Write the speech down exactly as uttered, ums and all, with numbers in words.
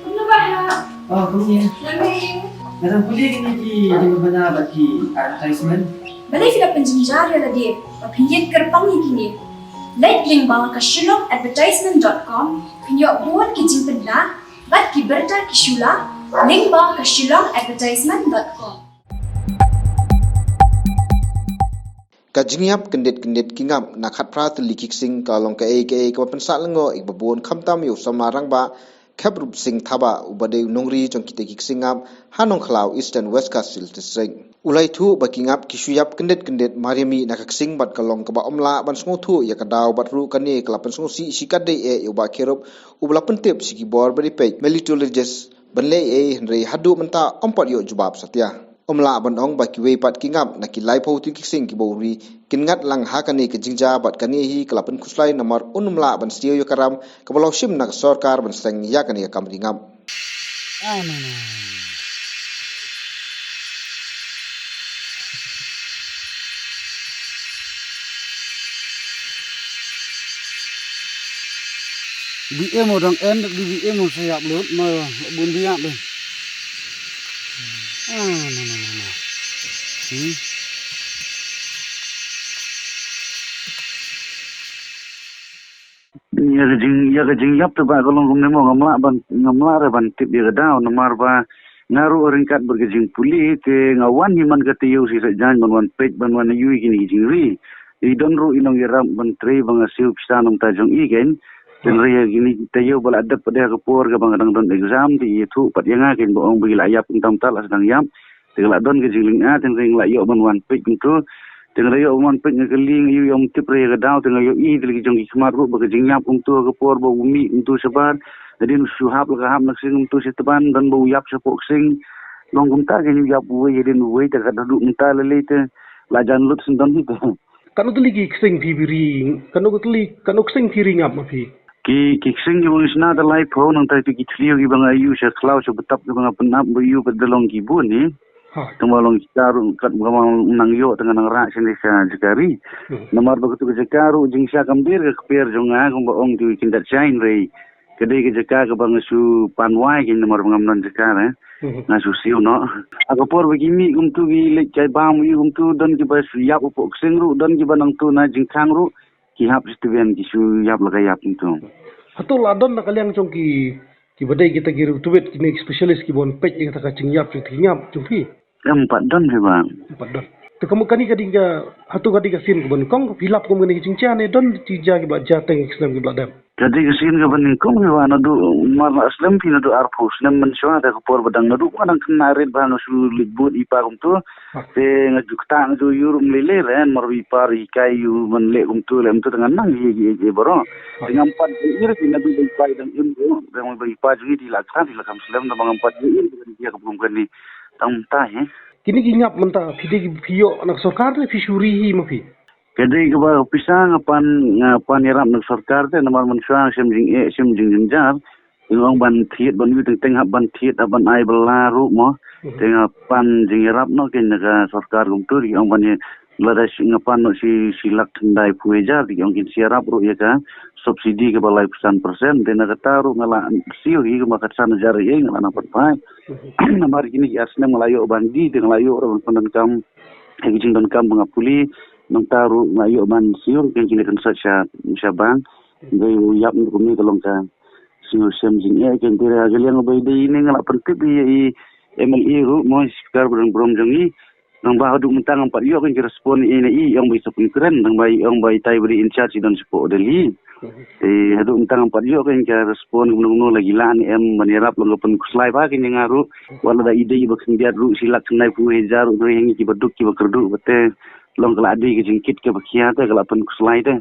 Kumno ba ha? Oh, kumne. Nga dang pule kine ki jingpynbna bad ki advertisement. Balei phi la pynjynjar ïa lade ba phin ïeng kyrpang ïa kine? Leit lyngba ka shillong advertisement dot com, phin ïoh bun ki jingpynbna bad ki bynta ki shula, lyngba ka shillong advertisement dot com. Ka jingïap kyndit kyndit ki ngap na khatphra tylli ki ksing ka long kaei kaei kaba pynsah lyngngoh ïa kiba bun, khamtam ïa u samla rangbah Kheprup Sing Thabah, uba dei u nongri jong kita ki ksing ngap ha Nongkhlaw, Eastern West Khasi Hills District. U la ïathuh ba ki ngap ki shu ïap kyndit kyndit mar ïa mih na ka ksing bad ka long kaba ym lah ban sngewthuh ïa ka daw, bad ruh kane ka la pynsngewsih shikatdei eh ïa u Bah Kheprup, uba la pyntip sha ki bor ba dei peit Melitologist ban leh ei, hynrei haduh mynta ym pat ïoh jubab satia. Ym lah ban ong ba kiwei pat ki ngap na ki laiphew tylli ki ksing kiba u ri kin ngat lang ha kane ka jingjia, bad kane hi ka la pynkhuslai namar un ym lah ban siew ïa ka ram kaba la shim na ka sorkar ban seng ïa kane ka kam ri ngap. Bi em u dang en, bi bi em u sa ïap lut, ma bun bi ïap deh. Ah, no, no, no, no. Hmm. Ïa ka jing, ïa ka jingïap te ba ka long kumne mo, ngam lah ban, ngam lah re ban tip ïa ka daw, namar ba nga ruh ryngkat bad ka jingpule te nga wan hi man ka taïew shi sa jan ban wan peit, ban wan ïohi kine ki jingri. I don ruh i nongïarap ban trei ba nga siew pisa na bynta jong i kein. Te hynrei ïa kine ki taïew ba la dep pat de ha ka por kaba nga dang don exam te i ïathuh pat ïa nga kein ba ong ba i la ïap kumta, mynta la sdang ïap. Te ka la don ka jinglyngngoh, te nga la ïoh ban wan peit kumtu. Te nga la ïoh ban wan peit, nga kylli, nga ïoh, ïoh ym tip re ïa ka daw, te nga ïohi da la ki jong ki khmat ruh ba ka jingïap kumtu ha ka por ba u mih kumtu shabar. Hadien u shu hap la ka hap na ksing kumtu sha tban, don ba u ïap shapoh ksing. Long kumta, ka ïoh ïap uwei hadien uwei, te ka da duh mynta lei lei te la jan lut shen don hi te. Katno tylli ki ksing phi ri, katno tylli, katno ksing phi ri ngap ma phi? Ki, ki ksing kiba nga shna te laiphew, nangta ki thliew kiba nga ïoh sha khlaw sha btap kiba nga pynap ba ïoh pat da long ki bun hi. Ha. Tang ba long ki jaka ruh katba nga nang ïoh tang nga nang rah shane sha jaka ri. Hmm. Namar ba katu ka jaka ruh jingshisha kam dei ka kper jong nga kumba ong tu kin dat shine re. Ka dei ka jaka kaba nga shu pan wai kein namar ba ngam don jaka re. Mhm. Nga shu siew noh. Ha ka por ba ki mih kumtu ki leit kai bam ïa kumtu, don kiba shu ïap hapoh ksing ruh, don kiba nangtu na jingkhang ruh ki hap sha tbian ki shu ïap la ka ïap kumtu. Hato la don na ka liang jong ki, kiba dei kita ki riewtbit, kine ki specialist kiba wan peit ïa kata ka jingïap jong ki ngap jong phi? Em, pat don phi ba. Em, pat don. Te ka mut kane ka dei ka, hato ka dei ka sien kaba nyngkong phi lap kum kane ka jingjia ne don ki jia kiba jia teng ki snem kiba la dep? Ka dei ka sien kaba nyngkong phi ba, naduh mar la slem phi naduh arphew snem mynshuwa, te ka por ba dang naduh ba dang khynnah rit ba nga shu leit bud i pa kumtu. Ha. Te nga ju ktah nga ju ïoh ruh ym lei lei re, namar ba i pa ruh i hikai ïoh ban leh kumtu leh kumtu te nga nang hi hi hi baroh. Ha. Te ngam pat ïohi re naduh ba i pa i dang im ruh, dang ba i pa jong i te i la khlad i la kham slem, te ba ngam pat ïohi re ïa ka kum kane. Tang mynta hi. Kine ki ngap mynta phi dei phi ïoh na ka sorkar ne phi shu ri hi ma phi? Ka dei kaba pisa nga pan, nga pan ïarap na ka sorkar te namar mynshuwa shem jingeh shem jingjynjar. Te nga ong ban thied ban ïoh teng teng hap ban thied hap ban ai bylla ruh mo. Mhm. Te nga pan jingïarap noh kein na ka sorkar kumtu, te nga ong ban ïa lada shi nga pan noh shi, shi lak khyndai phew hajar, te nga ong kin sa ïarap ruh ïa ka subsidy kaba laiphew san percent, te na kata ruh nga la siew hi kumba khatsan hajar ïa nga la nang pat phai. Mhm. Namar kine ki ar snem nga la ïoh ban die, te nga la ïoh ruh ban pyndonkam ha ki jingdonkam ba nga pule, nangta ruh nga ïoh ban siew kein kine kynsoi sha, sha bank. Dei u ïap kumne ka long ka siew shem jingeh kein, te ha ka liang ba i dei ine nga la pyntip ïa i M L A ruh mo, i speaker ba dang burom jong i. Nang ba haduh mynta ngam pat ïoh kein ki respond ïa i ne i, i ong ba i sa pynkren, nang ba i ong ba itai ba dei in charge i don shapoh Delhi. Te haduh mynta ngam pat ïoh kein ka respond kumno kumno, la ki lah ne em ban ïarap long ka pynkhuslai ba kein ïa nga ruh. Wat lada i dei ba khyndiat ruh shi lak khyndai phew hajar ruh, hynrei ha ngi kiba duk kiba kyrduh ba te long ka la dei ka jingkit kaba khia te ka la pynkhuslai te.